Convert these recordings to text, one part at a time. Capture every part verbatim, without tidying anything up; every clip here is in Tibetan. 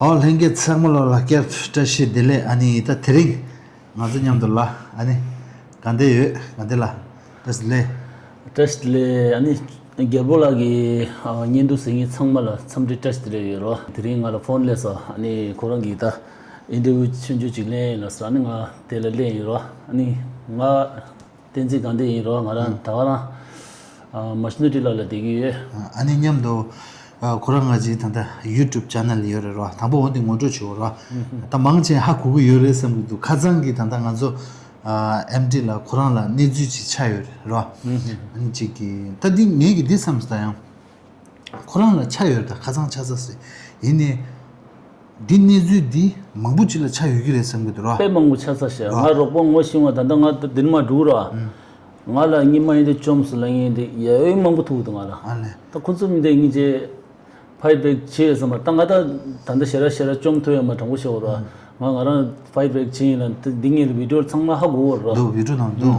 ཨོ་ལྷན་རྒྱས་ཚང་མ་ལོ་ལ་བསྐྱར་བཀྲ་ཤིས་བདེ་ལེགས། ཨ་ནི་ད་དེ་རིང་ང་ཚོ་མཉམ་དུ་ལ་ཨ་ནི་ག་འདྲ་ཡོད། ག་འདྲ་ལ་བཀྲ་ཤིས་བདེ་ལེགས། བཀྲ་ཤིས་བདེ་ལེགས། ཨ་ནི་རྒྱལ་པོ་ལགས་ཀྱི་ཨ་བརྙན་ཐུང་གཟིགས་མཁན་ཚང་མ་ལ་འཚམས་འདྲི་བཀྲ་ཤིས་བདེ་ལེགས་ཡོད་རོ། དེ་རིང་ང་ལ་ཕོན་སླེབས་སོང་། ཨ་ནི་ཁོ་རང་གིས་ད་ཨིན་ཊར་བིའུ་ཆུང་ཆུང་ཅིག་ལེན་ཡིན་ལ་ཟེར། ཨ་ནི་ང་དེ་ལ་སླེབས་ཡོད་རོ། ཨ་ནི་ང་བསྟན་འཛིན་དགའ་ལྡན་ཡིན་རོ། ང་རང་ད་ག་རང་ཨ་མ་ཤི་ནུ་ཏི་ལ་ལ་བསྡད་ཀྱི་ཡོད། ཨ་ནི་མཉམ་དུ་ཨ་ཁོ་རང་ང་ཅིག་ད་ལྟ་ཡུ་ཊུབ་ཅེ་ནལ་ཡོད་རེད་རོ། དང་པོ་འོ་འདི་ངོ་སྤྲོད་བྱེད་འོ་རོ། ད་མང་ཆེ་ཧ་གོ་གི་ཡོད་རེད་བསམ་གྱི་འདུག་ཁ་སང་གི་ད་ལྟ་ང་ཚོ་ཨ་ཨེམ་ཊི་ལ་ཁོ་རང་ལ་གནས་ཚུལ་ཅིག་ཆགས་ཡོད་རེད་རོ། ཨ་ནི་ཅིག་གི་ད་འདི་ངས་ཀྱི་འདི་བསམ་སོང་ད་ཡང་། ཁོ་རང་ལ་ཆགས་ཡོད་ད། ཁ་སང་ཆགས་ས་ཟེར། ཡིན་ནའི་འདི་གནས་ཚུལ་འདི་མང་པོ་ཅིག་ལ་ཆགས་ཡོད་ཀྱི་རེད་བསམ་གྱི་འདུག་ར། དཔེ་མང་པོ་ཆགས་ས་ཤག་ར། ང་རོགས་པ་ངོ་ཤེས་པ་ད་ལྟ་ང་འདིར་མ་འགྲོ་ར། ང་ལ་སྔོན་མ་ཡིན་དེ་བཅོམ་སོང་ལབ་མཁན་དེ་ཡ་ཡོད་མང་པོ་ཐུག་འདུག་ང་ལ། ཨ་ལས། ད་ཁོ་ཚོ་མི་འདི་སྔོན་ཆད་ཕའིཊ་བེག་བྱས་ཡོད་བསམ་པ། ད་ང་ད་ད་ལྟ་ཞེ་དྲག་ཞེ་དྲག་བཅོམ་ཐུབ་ཡོད་མ། དྲང་པོ་བཤད་དགོས་ར། ང་ང་རང་ཕའིཊ་བེག་བྱས་ཡིན་ལ་འདི་ངའི་བི་ཌིའོ་ཚང་མ་ཧ་གོ་གི་ར། འདུག་བི་ཌིའོ་ནང་འདུག་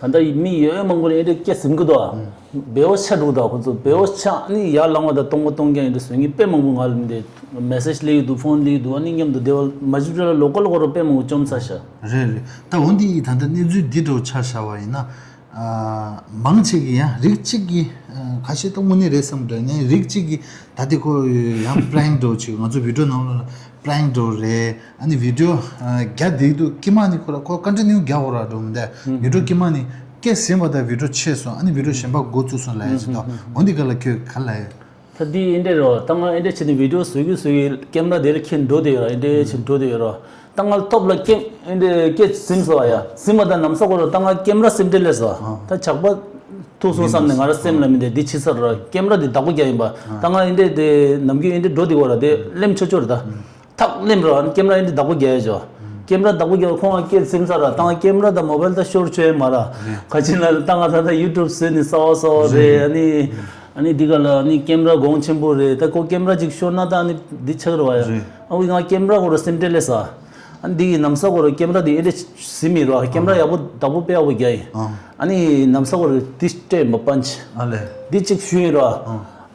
ད་ལྟ་མི་ཡོད་མང་པོ་ལ་ཨེ་འདྲ་སྐད་ཟིན་གི་འདུག་ཨ། བེའུ་ཆ་འགྲོ་འདུག་ཁོ་ཚོ་བེའུ་ཆ་ནི་ཡར་ལངས་པ་དང་སྟོང་པ་སྟོང་རྐྱང་ཡིན་འདྲ་བཟོ་མཁན་དཔེ་མང་པོ་ང་ལ་འདི་མེ་སེཇ་སླེབས་ཀྱི་འདུག་ཕོན་སླེབས་ཀྱི་འདུག་ཨ་ནི་མཉམ་དུ་བདེ་བ་མ་ཞིབ་ཕྲ་ལ་ལོ་ཀལ་ལ་ཁོ་རང་དཔེ་མང་པོ་བཅོམ་ཚར་ཤག་རེད་རེད། ད་འོ་འདི་ཡིས་ད་ལྟ་གནས་ཚུལ་འདི་འདྲ་བོ་ཆ་བཞག་པ་ཡིན་ན། ཨ་མང་ཆེ་གི་ཡང་རིགས་གཅིག་གི་ཨ་ཁ་ཤས་ད་དངོས་གནས་རེད་བསམ་འདྲ་ནས་རིགས་གཅིག་གི་ད་དེ་ཁོ་ཡང་པ་རེང་འདྲ་བོ་ཅིག་ང་ཚོ་བི་ཌིའོ་ནང་ལོགས་ལ་པ་རེང་འདྲ་བོ་རེད། ཨ་ནི་བི་ཌིའོ་ཨ་རྒྱག་བསྡད་འདུག་དཀྱིལ་མ་ནི་ཁོ་ར་ཁོ་ཀོན་ཊི་ནིའུ་རྒྱག་འོ་ར་འགྲོ་མི་འདུག་ཡུ་ཊུབ་དཀྱིལ་མ་ནི་སྐད་ཟིན་པ་དང་བི་ཌིའོ་ཆད་སོང་། ཨ་ནི་བི་ཌིའོ་གཞན་པ་འགོ་བཙུགས་སོང་ལབ་ཡ་ཅིག་འདུག་འོ་འདི་ག་ལ་ཁྱོད་ག་ལབ་ཡ། ད་འདི་ཨེ་འདྲ་རོ། ད་ང་ཨེ་འདྲ་བྱས་ནས་བི་ཌིའོ་བཟོ་གི་བཟོ་གི་ཀེམ་ར་དེ་ལ་ཁྱེར་འགྲོ་བསྡད་ཡོད་ར། ཨེ་འདྲ་བྱས་འགྲོ་བསྡད་ཡོད་ར། ད་ང་ཐོབ་ལ་སྐད་ཨེ་འདྲ་སྐད་ཟིན་སོང་བ་ཡ། ཟིན་པ་དང་ནམ་ས་གོ་ར། ད་ང་ཀེམ་ར་སེམས་ཁྲལ་སླེབས་སོང་། ད་ཇག་པ་ཐུག་སོང་བསམ་ནས་ང་ར་སེམས་ལ་མི་འདི་འདི་ཕྱི་ས་ར་ཀེམ་ར་འདི་བདག་པོ་རྒྱག་ཡིན་པ། ད་ང་ཨེ་འདྲ་དེ་ནམ་རྒྱུན་ཨེ་འདྲ་འགྲོ་བསྡད་ཡོད་ར། དེ་ལེམ་ཆོག་ཆོག་རེད་ད། ཐག་ལེམ་ར། ཨ་ནི་ཀེམ་ར་ཨེ་འདྲ་བདག་པོ་རྒྱག་ཡ་ཅོ། ཀེམ་ར་བདག་པོ་རྒྱག་ཁོང་ང་སྐད་ཟིན་ས་ར། ད་ང་ཀེམ་ར་དང་མོ་བལ་ད་ཤོར་ཆོད་མ་ར། ག་ཅི་ན་ད་ང་ད་ད་ཡུ་ཊུབ་བཟོས་ནས་གསར་པ་གསར་པ་རེད། ཨ་ནི་ཨ་ནི་འདི་ག་ལ་ཨ་ནི་ཀེམ་ར་གོང་ཆེན་པོ་རེད། ད་ཁོ་ཀེམ་ར་ཅིག་ཤོར་ན་ད་ཨ་ནི་འདི་ཆགས་ར་བ་ཡ། ཨ་འོ་ང་ཀེམ་ར་གོ་ར་སེམས་ཁྲལ་སླེབས་ས། ཨ་ནི་འདི་གི་ནམ་ས་གོ་ར་ཀེམ་ར་འདི་ཨེ་འདྲ་ཟིན་མི་ར། ཀེམ་ར་ཡག་པོ་བདག་པོ་དཔེ་ཡག་པོ་རྒྱག་ཡིན། ཨ་ནི་ནམ་ས་གོ་ར་འདི་སྤྲད་མ་པན་ཆི། ཨ་ལས། འདི་གཅིག་ཞུས་ཡིན་ར།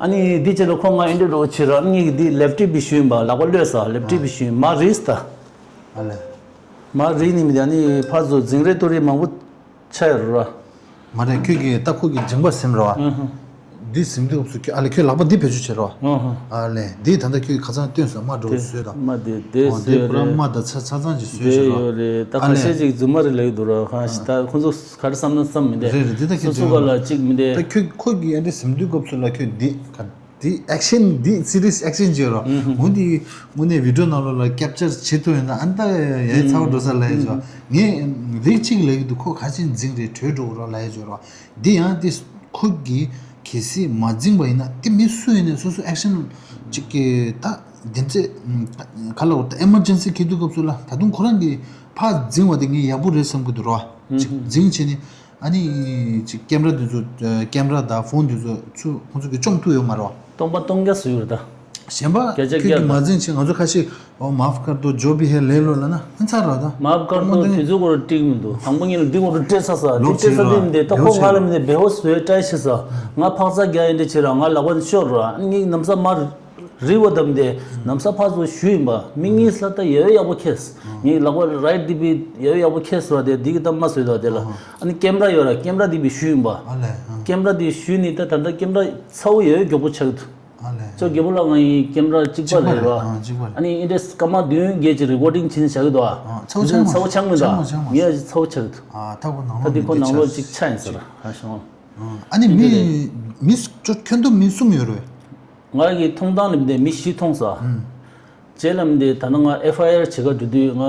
ཨ་ནི་འདི་བྱས་ལ་ཁོ་ང་ཨེ་འདྲ་རོ་བྱེད་ར། ཨ་ནི་འདི་ལེབ་ཊི་བི་ཞུས་ཡིན་པ། ལག་པ་གློད་ས། ལེབ་ཊི་བི་ཞུས་ཡིན། མ་རིས་ད། ཨ་ལས། མ་རིས་ནི་མི་འདི་ཨ་ནི་ཕར་ཚུར་འཛིང་རེས་གཏོང་རེས་མང་པོ་ཆགས་ཡོད་ར། མ་རེད། ཁྱོད་ཀྱིས་ད་ཁོ་གི་འཛིང་པ་ཟིན་ར་བ། འདི་ཟིན་དུས་སྐབས་སུ་ཁྱོད་ཨ་ལས་ཁྱོད་ལག་པ་འདི་བེད་སྤྱོད་བྱེད་ར་བ། ཨ་ལས། འདི་ད་ལྟ་ཁྱོད་ཀྱིས་ཁ་སང་སྟོན་སོང་། མ་འགྲོ་བཟོས་དང་། མ་འདི་འདི་ཨོ་འདི་བཟོས་པུ་ར་རེད། མ་ད་ཚ་ཚ་ཚང་ཅིག་བཟོས་འདི་ཤག་ར། ཡོད་རེད། ད་ཨ་ཁ་ལས། ཤས་ཅིག་རྫུན་མ་རེད་ལབ་ཀྱི་འདུག་ར། ཁ་ཤས་ད་ཁོ་ཚོ་ག་རེ་བསམ་ན་བསམ་མི་འདི། རེད་རེད། འདི་ད་སོ་ཁྱོད་སོ་ག་ལ་གཅིག་མི་འདི། ད་ཁྱོད་ཁོ་གི་ཨ་འདི་ཟིན་དུས་སྐབས་སུ་ལ་ཁྱོད་འདི་ག་འདི་ཨེག་ཤན་འདི་སི་རི་ཡས་ཨེག་ཤན་ཅིག་ཡོད་ར། འོ་འདི་དངོས་གནས་བི་ཌིའོ་ནང་ལོགས་ལ་ཀེབ་ཅར་བྱེད་ཐུབ་ཡོད་ན་ཨ་ད་ཡ་ཡ་ཚ་བ་འགྲོ་ས་ལ་ཡ་ཅོ། ངས་རིགས་གཅིག་ལབ་ཀྱི་འདུག་ཁོ་ག་ཅིག་འཛིང་རེད་བྲོས་འགྲོ་གི་ར་ལབ་ཡ་ཅོ་ར། འདི་ཡང་དེ་ཁོ་གིས་གལ་སྲིད་མ་འཛིངས་པ་ཡིན་ན་དེ་མི་སུ་ཡིན་ནའི་སོ་སོ་ཨེག་ཤན་ཅིག་གི་ད་དེ་ཚེ་ག་ལ་འོ་ད་ཨེ་མར་ཇེན་སི་འཁེལ་དུས་སྐབས་སུ་ལ་ད་དུང་ཁོ་རང་གིས་ཕར་འཛིངས་པ་དེ་ངས་ཡག་པོ་རེད་བསམ་གི་འདུག་ར། ཅིག་འཛིངས་བྱས་ནས་ཨ་ནི་ཅིག་ཀེམ་ར་དེ་ཚོ་ཀེམ་ར་དང་ཕོན་དེ་ཚོ་ཚུར་ཁོང་ཚོ་གིས་བཅོམ་ཐུབ་ཡོད་མ་རེད་བ། སྟོང་པ་སྟོང་རྐྱང་བཟོས་ཡོད་རེད་ད། གཞན་པ་སྐད་ཆ་ཁྱོད་ཀྱིས་བསྐྱར་མ་འཛིངས་ཕྱིན་ང་ཚོ་ཁ་ཤས། ཨོ་མཱབ་ཀར་དོ། ཇོ་བྷི་ཧེ་ལེ་ལོ་ལབ་ན་ཧན་ཚར་ར་ད། མཱབ་ཀར་དོ། དེ་ཚོ་སྐོར་ཏིག་མི་འདུག་དང་པོ་ཉིད་ལ་འདི་སྐོར་སྤྲད་ཚར་ས། འདི་ལོག་སྤྲད་ཚར་བྱེད་དུས་མི་འདུག་ད་ལོག་ཁོ་ང་ལ་མི་འདུག་བེ་ཧོ་བཟོས་བཀྲ་ཤིས་ས། ང་ཕག་ཚ་རྒྱག་ཡིན་འདྲ་བྱེད་ར། ང་ལག་པ་ཤོར་ར། ངས་ནམ་ས་མར་རི་བོ་དམ་དེ་ནམ་ས་ཕར་ཚུར་ཞུས་ཡིན་པ། མི་གཉིས་ལ་ད་ཡོད་ཡག་པོ་ཁེས། ངས་ལག་པ་རའིཊ་འདི་བི་ཡོད་ཡག་པོ་ཁེས་ར། དེ་འདི་གི་ད་མ་བཟོས་ད་དེ་ལ། ཨ་ནི་ཀེམ་ར་ཡོད་ར། ཀེམ་ར་འདི་བི་ཞུས་ཡིན་པ། ཀེམ་ར་འདི་ཞུས་ནི་ད་ད་ལྟ་ཀེམ་ར་ཚ་བོ་ཡོད་མགྱོགས་པོ་ཆགས་འདུག་ཨ་ལས། ཅོ་རྒྱལ་པོ་ལགས་ང་ཡི་ཀེམ་ར་གཅིག་པ་རེད་ར། ཨ་གཅིག་པ་རེད། ཨ་ནི་ཨེ་འདྲས་སྐར་མ་བདུན་བརྒྱད་ཅིག་རི་ཀོར་ཌིང་བྱིན་བཞག་གི་འདུག་ཨ། ཚ་བོ་ཆགས་མ་ཚ་བོ་ཆགས་མི་འདུག་ཨ། ངས་ཚ་བོ་ཆགས་འདུག་ཨ་ད་ཁོ་ནང་ད་ལོགས་འདི་ཁོ་ནང་ལོགས་གཅིག་ཆ་ཡིན་ཟེར་ཨ་ཤོང་། ཨ་ནི་མི་མི་ཅོ་ཁྱོད་ཚོ་མི་གསུམ་ཡོད་རེད། ང་གི་མཐོང་སྟངས་ལ་མི་འདི་མི་བཞི་མཐོང་ས། རྗེས་ལ་མི་འདི་ད་ནང་ང་ཨེཕ་ཨའི་ཨར་བྱེད་ག་འགྲོ་དུས་ང་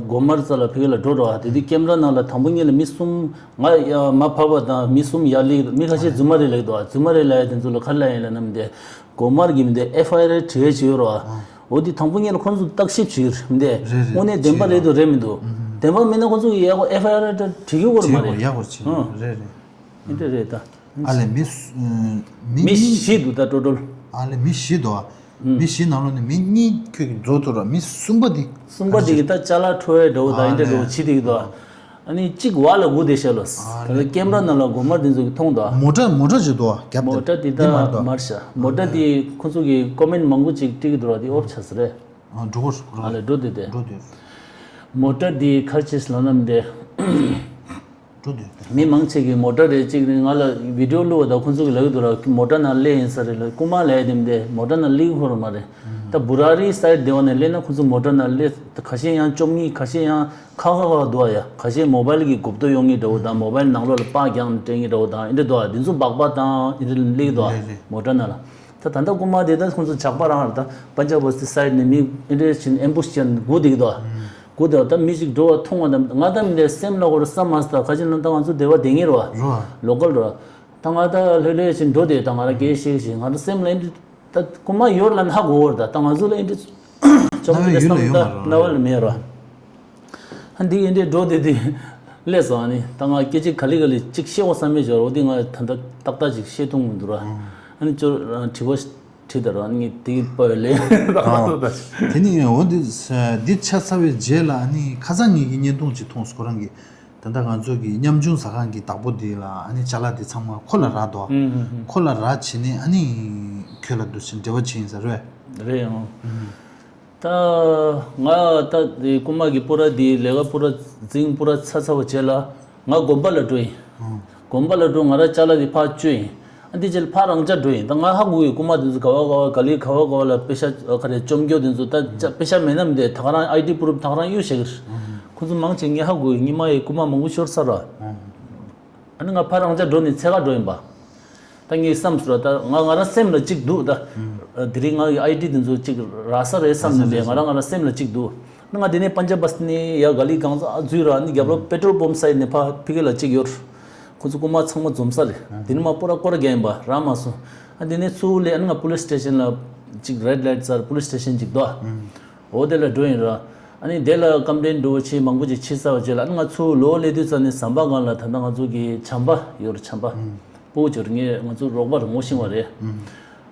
སྒོ་དམར་རྩ་ལ་ཕ་གི་ལ་འགྲོ་རོགས་ཨ། དེ་དུས་ཀེམ་ར་ནང་ལ་དང་པོ་ཉིད་ལ་མི་གསུམ། ང་ཡ་མ་ཕབ་པ་དང་མི་གསུམ་ཡར་སླེབས། མི་ཁ་ཤས་རྫུན་མ་རེད་ལབ་འདུག་རྫུན་མ་རེད་ལབ་ཡ་དེ་ཚོ་ལ་ག་རེ་ལབ་ཡིན་ལབ་ན་མི་འདི་སྒོ་དམར་གྱི་མི་འདི་ཨེཕ་ཨའི་ཨར་བྲིས་བྱས་ཡོད་རོགས་ཨ། འོ་དེ་དང་པོ་ཉིད་ལ་ཁོང་ཚོ་བརྟག་ཞིབ་བྱེད་ཀྱི་རེད་མི་འདི། རེད་རེད། དངོས་གནས་བདེན་པ་རེད་འདུག་རེད་མི་འདུག་བདེན་པ་མིན་ན་ཁོང་ཚོ་གིས་ཡག་པོ་ཨེཕ་ཨའི་ཨར་བྲིས་ཀྱི་ཡོད་རེད་མ་རེད། ཡག་པོ་བྱེད་ཨ། རེད་རེད། འདི་འདྲ་རེད་ད། ཨ་ལས་མི་སུ་མི་མི་གཉིས། བཞི་འདུག་ད་ཊོ་ཊལ། ཨ་ལས་མི་བཞི་འདུག་ཨ། མི་བཞི་ནང་ལོགས་ནས་མི་གཉིས་ཁྱོད་ཀྱིས་རྫོགས་ཐུབ་ར། མི་གསུམ་པ་འདི། གསུམ་པ་འདི་གི་ད་ཅ་ལག་འཕྲོ་བའི་འདྲ་བོ་དང་ཨ་ཡིན་འདྲ་འདྲ་བོ་ལས་བྱེད་དེ་གི་འདུག་ཨ། ཨ་ནི་གཅིག་བར་ལ་སྒུག་བསྡད་ཤག་ལོ། ཨ་ད་ལས་ཀེམ་ར་ནང་ལ་སྒོ་དམར་འདི་ཚོ་གིས་མཐོང་འདུག་ཨ། མོ་ཊ་མོ་ཊ་ཅིག་འདུག་ཨ། རྒྱབ་མོ་ཊ་འདི་ད་མར་འདུག་མར་ཤག་མོ་ཊ་འདི་ཁོ་ཚོ་གིས་ཀོ་མེན་ཊི་མང་པོ་ཅིག་བྲིས་ཀྱི་འདུག་ར། འདི་ཨོཕ་ཆགས་ས་རེད། འགྲོ་གོ་ཁོ་རང་། ཨ་ལས་འགྲོ་དེ་དེ། འགྲོ་དེ། མོ་ཊ་དེ་ཁར་ཆེས་ལ་ནམ་དེ། འགྲོ་དེ། མི་མང་ཆེ་གི་མོ་ཊ་རེད་ཅིག་རེད། ང་ལ་བི་ཌི་ཡོ་བླུགས་པ་དང་ཁོང་ཚོ་གི་ལབ་ཀྱི་འདུག་ར། མོ་ཊ་ནང་སླེབས་ཡིན་ས་རེད་ལ། རྐུ་མ་ལབ་ཡ་དེ་མི་དེ་མོ་ཊ་ནང་སླེབས་ཁོ་ར་མ་རེད། ད་བུ་ར་རི་སའིཌ་དེ་བ་ནས་སླེབས་ན་ཁོང་ཚོ་མོ་ཊ་ནང་སླེབས། ད་ཁ་ཤས་ཡང་བཅོ་ལྔ་ཁ་ཤས་ཡང་ཁ་ཁ་ཁ་ཁ་འདུག་ཨ། ཡ་ཁ་ཤས་མོ་བལ་གི་གོབ་ཏོ་ཡོང་ངེས་འདྲ་བོ་དང་མོ་བལ་ནང་ལོགས་ལ་པགས་རྒྱང་སྤྲད་ངེས་འདྲ་བོ་དང་ཨེ་འདྲ་འདུག་ཨ། དེ་ཚོ་སྦག་སྦག་དང་ཨེ་འདྲ་སླེབས་འདུག་ཨ། ལས་ལས། མོ་ཊ་ནང་ལ། ད་ད་ལྟ་རྐུ་མ་དེ་ད་ཁོང་ཚོ་ཇག་པ་རང་རེད། ད་པན་ཇབ་བ་སི་སའིཌ་ནས་མི་ཨེ་འདྲ་བྱིན་ཨེམ་བུ་ཤི་ཅན་སྒུག་བསྡད་ཀྱི་འདུག་ཨ། སྒུག་བསྡད་པ་ད་མི་ཞིག་འགྲོ་བ་མཐོང་བ་ད་ང་ད་མི་འདྲ་སེམས་ལ་འོར་བསམ་མ་སོང་། ད་ཁ་ཅིག་ན་ད་ང་ཚོ་སྡེ་བ་དེ་ངེས་རེད་བ། རོ། ལོ་ཀལ་རེད་བ། ད་ང་ད་ལྷོད་ལྷོད་བྱིན་འགྲོ་དེ་ད་ང་ར་སྐད་ཤེས་ཤེས་ང་ར་སེམས་ལ་ཨེ་འདྲ། ད་རྐུ་མ་ཡོད་ལ་ཧ་གོ་བར་ད་ད་ང་ཚོ་ལ་ཨེ་འདྲ་ཅོག་རྣ་བའི་ཡུལ་ལ་ཡོད་མ་རེད། རྣ་བ་ལ་མེད་ར། ཨ་འདི་ཨེ་འདྲ་འགྲོ་དེ་དེ་སླེབས་སོང་། ཨ་ནི་ད་ང་སྐད་ཆ་ག་ལེ་ག་ལེ་གཅིག་བཤད་འོ་བསམ་མེད་བྱོས་ར། འོ་དེ་ང་ད་ད་ཏག་ཏག་ཅིག་བཤད་ཐུབ་མི་འདུག་ར། ཨ་ནི་ཅོ་དྲི་བ་དྲིས་ད་ར། ཨ་ནི་དེ་པ་ལས་ད་ང་ཚོ་ད། དེ་ནི་འོ་འདི་འདི་ཆ་ཚ་བའི་རྗེས་ལ་ཨ་ནི་ཁ་སང་ངེད་ཀྱི་བརྙན་ཐུང་ཅིག་མཐོང་སོང་ཁོ་རང་གི། ད་ལྟ་ང་ཚོ་གི་ཉམ་ཆུང་ཟ་ཁང་གི་བདག་པོ་འདི་ལ་ཨ་ནི་ཅ་ལག་འདི་ཚང་མ་ཁོ་ལ་རག་འདུག་ཨུམ་ཨུམ་ཨུམ། ཁོ་ལ་རག་བྱས་ནས་ཨ་ནི་ཁྱོད་ལ་འདུག་སེ་འབྲེལ་བ་བྱས་ཡིན་ས་རེད། རེད་ཨང་། ཨུམ། ད་ང་ད་དེ་རྐུན་མ་གི་པུ་ར་དེ་ལས་ཀ་པུ་ར་འཛིང་པུ་ར་ཚ་ཚ་བ་བྱས་ལ་ང་དགོན་པ་ལ་འགྲོ་ཡིན། ཨང་། དགོན་པ་ལ་འགྲོ་ང་ར་ཅ་ལག་དེ་ཕར་བཅོས་ཡིན། ཨ་འདི་ཅེལ་ཕར་རང་ཅག་འགྲོ་ཡིན། ད་ང་ཧ་གོ་ཡི་རྐུན་མ་དེ་ཚོ་ག་བ་ག་བ་ག་ལེ་ག་བ་ག་བ་ལ་པེ་ཤ་ཨ་ག་རེ་བཅོམ་རྒྱུ་དེ་ཚོ་ད་ཅ་པེ་ཤ་མེད་ན་མི་དེ་ད་ག་རང་ཨའི་ཌི་པུ་རུབ་ད་ག་རང་གཡུག་བྱེད་གི་རེད། ཁོ་ཚོ་མང་ཆེ་ངས་ཧ་གོ་ཡི་ཉི་མ་ཡི་རྐུན་མ་མང་པོ་ཤོར་ཚར་ར། ཨ་ནི་ང་ཕར་རང་ཅག་འགྲོ་ནས་འཚོལ་ག་འགྲོ་ཡིན་པ། ད་ངས་བསམ་སོང་ར། ད་ང་ང་རང་སེམས་ལ་གཅིག་འདུག་ད་དེ་རིང་ང་གི་ཨའི་ཌི་དེ་ཚོ་གཅིག་རག་ས་རེད་བསམ་ནས་ལས་ང་རང་ང་རང་སེམས་ལ་གཅིག་འདུག་ང་དེ་ནས་པན་ཇབ་བ་སི་ནས་ཡ་ག་ལི་གང་ས་འཛུལ་ར། ནི་རྒྱབ་ལོགས་པེ་ཊོལ་པམ་སའིཌ་ནས་ཕར་ཕ་གི་ལ་གཅིག་ཡོད། ཁོ་ཚོ་རྐུན་མ་ཚང་མ་འཛོམས་ས་རེད། དེ་ནས་མ་པོ་ར་སྐོར་རྒྱག་ཡིན་པ་རག་མ་སོང་། ཨ་དེ་ནས་ཚུར་ལས་ཨ་ནི་ང་པུ་ལིས་སི་ཊེ་ཤན་ལ་གཅིག་རེཌ་ལའིཊ་ཚར་པུ་ལིས་སི་ཊེ་ཤན་གཅིག་འདུག་འོ་དེ་ལ་འགྲོ་ཡིན་ར། ཨ་ནི་དེ་ལ་ཀམ་པི་ལེན་འགྲོ་བྱེད་མང་པོ་ཅིག་བྱེད་ཚར་བ་བྱས་ལ་ཨ་ནི་ང་ཚུར་ལོག་སླེབས་དུས་ཙ་ནས་ཟམ་པ་སྒང་ལ་ད་ལྟ་ང་ཚོ་གི་བྱམས་པ་ཡོད་རེད། བྱམས་པ། སྤོ་བོ་ཅོར་ངས་ང་ཚོ་རོགས་པ་རང་ངོ་ཤེས་པ་རེད།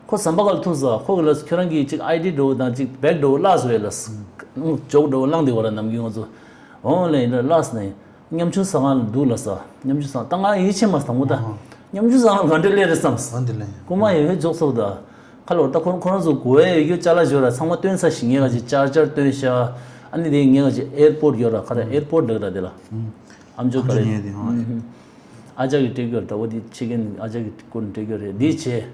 ཁོ་ཟམ་པ་སྒང་ལ་ཐུག་ས། ཁོ་གི་ལ་ཁྱོད་རང་གིས་ཅིག་ཨའི་ཌི་འགྲོ་དང་ཅིག་བེག་འགྲོ་བརླག་སོང་བས་ལ། ཇོག་འགྲོ་བརླག་འདི་བ་ར་ནམ་རྒྱུན་ང་ཚོ། འོང་ལས་ཡིན་ན་བརླག་སོང་ནས་ཉམ་ཆུང་ཟ་ཁང་ལ་འདུག་ལ་ས། ཉམ་ཆུང་ཟ་ཁང་ད་ང་ཡིད་ཆེས་མ་སོང་ད། ཉམ་ཆུང་ཟ་ཁང་ག་འདྲ་སླེབས་རེད་བསམ་སོང་། ཨ་འདི་ལ་ཡིན། རྐུན་མ་ཡོད་ཧེ་ཇོག་སོག་ད། ཁ་ལོར་ད་ཁོ་ཁོ་རང་ཚོ་གོ་ཡ་ཡོད་རྒྱུ་ཅ་ལག་ཞོར་ར་ཚང་མ་སྟོན་ས་ཞིག་ངས་ག་ཅིག་ཅར་ཅར་སྟོན་ཤ། ཨ་ནི་དེ་ངས་ག་ཅིག་ཨེར་པོར་ཡོད་ར་ཁ་ར་ཨེར་པོར་འདྲ་གི་ར་དེ་ལ། ཨམ་ཅོག་ག་རེ། ཨ་ཅག་གི་སྤྲད་ཀྱི་ཡོད་རེད། ད་འོ་དེ་ཕྱི་རྒྱལ་ཨ་ཅག་གི་སྐོར་ནས་སྤྲད་ཀྱི་ཡོད་རེད། འདི་བྱས།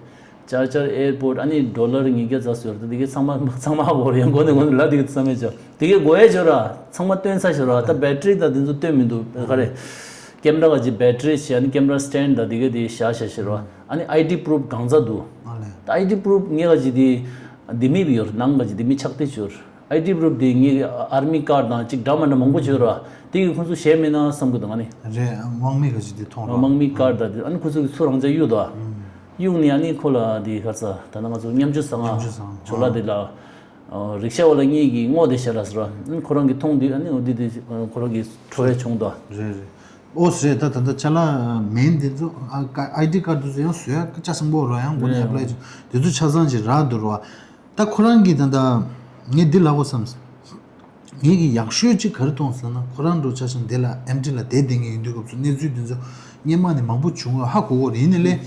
ཅར་ཅར་ཨེར་པོར་ཨ་ནི་ཌོ་ལར་ཉིས་བརྒྱ་ཙམ་ཟེར་ཏེ་དེ་གའི་ཚང་མ་ཚང་མ་ཧ་གོ་རེད། ཡང་གོ་ནས་གོ་ནས་ལ་དེ་གའི་བསམ་མེད་ཅོ་དེ་གའི་གོ་ཡ་ཅོ་ར་ཚང་མ་སྟོན་ས་ཞོ་ར། ད་བེ་ཊི་རི་ད་དེ་ཚོ་སྟོན་མི་འདུག་ག་རེ། ཀེམ་ར་ག་ཅི་བེ་ཊི་རི་ཞེ་ཨ་ནི་ཀེམ་ར་སི་ཊེན་ཌ་ད་དེ་གའི་དེ་བཞག་བཞག་ཞེ་ར། ཨ་ནི་ཨའི་ཌི་པུ་རུབ་གང་ཚ་འདུག་ཨ་ལས། ད་ཨའི་ཌི་པུ་རུབ་ངས་ག་ཅི་དེ་དེ་མི་བི་ཡོར་ནང་ག་ཅི་དེ་མི་ཆག་སྟེ་ཅོར། ཨའི་ཌི་པུ་རུབ་དེ་ངའི་ཨར་མི་ཀར་ཌ་དང་གཅིག་འདྲ་མ་འདྲ་མང་པོ་བྱོས་ར། དེ་གི་ཁོང་ཚོ་གཞན་མེད་ན་བསམ་གི་འདུག་ང་ནི། རེད། དམག་མི་ག་ཅིག་དེ་མཐོང་ར། དམག་མི་ཀར་ཌ་དེ་ཨ་ནི་ཁོང་ཚོ་གི་ཚུར་རང་ཅག་གཡུག་དོ། གཡུག་ནི་ཨ་ནི་ཁོ་ལ་དེ་ག་ཚ་ད་ནི་ང་ཚོ་ཉམ་ཆུང་ཟ་ཁང་ཉམ་ཆུང་ཟ་ཁང་ཇོ་ལ་དེ་ལ་རིག་ཤ་བ་ལ་གཉིས་ཀྱི་སྔོ་དེ་ཤ་ལ་ཟེར་ར། ཨ་ནི་ཁོ་རང་གི་མཐོང་དུས་ཨ་ནི་འོ་དེ་དེ་ཁོ་རང་གི་ཁྲོ་བས་བྱུང་དོ། རེད་རེད། ཨོ་སི་རེད། ད་ད་ལྟ་ཅ་ལག་མིན་དེ་ཚོ་ཨའི་ཌི་ཀར་དེ་ཚོ་ཡང་བཟོ་ཡ་སྐད་ཆ་སང་པོ་ར་ཡང་སྒོ་ནས་ཨེ་པ་ལའི་བྱེད་དེ་ཚོ་ཆ་ཚང་ཅིག་རག་འདུག་ར་བ། ད་ཁོ་རང་གིས་ད་ལྟ་ངས་འདི་ལབ་དགོས་བསམ། ངས་ཀྱི་ཡག་ཤོས་གཅིག་ག་རེ་མཐོང་སོང་ན་ཁོ་རང་འགྲོ་ཆ་ཤང་འདི་ལ་ཨེམ་ཊི་ལ་བསྡད་བསྡད་མཁན་ཡིན་དུས་སྐབས་སུ་གནས་ཚུལ་འདི་ཚོ་སྔོན་མ་ནས་མང་པོ་བྱུང་བ་ཧ་གོ་གོ་རེད། ཡིན་ནའི་ལས་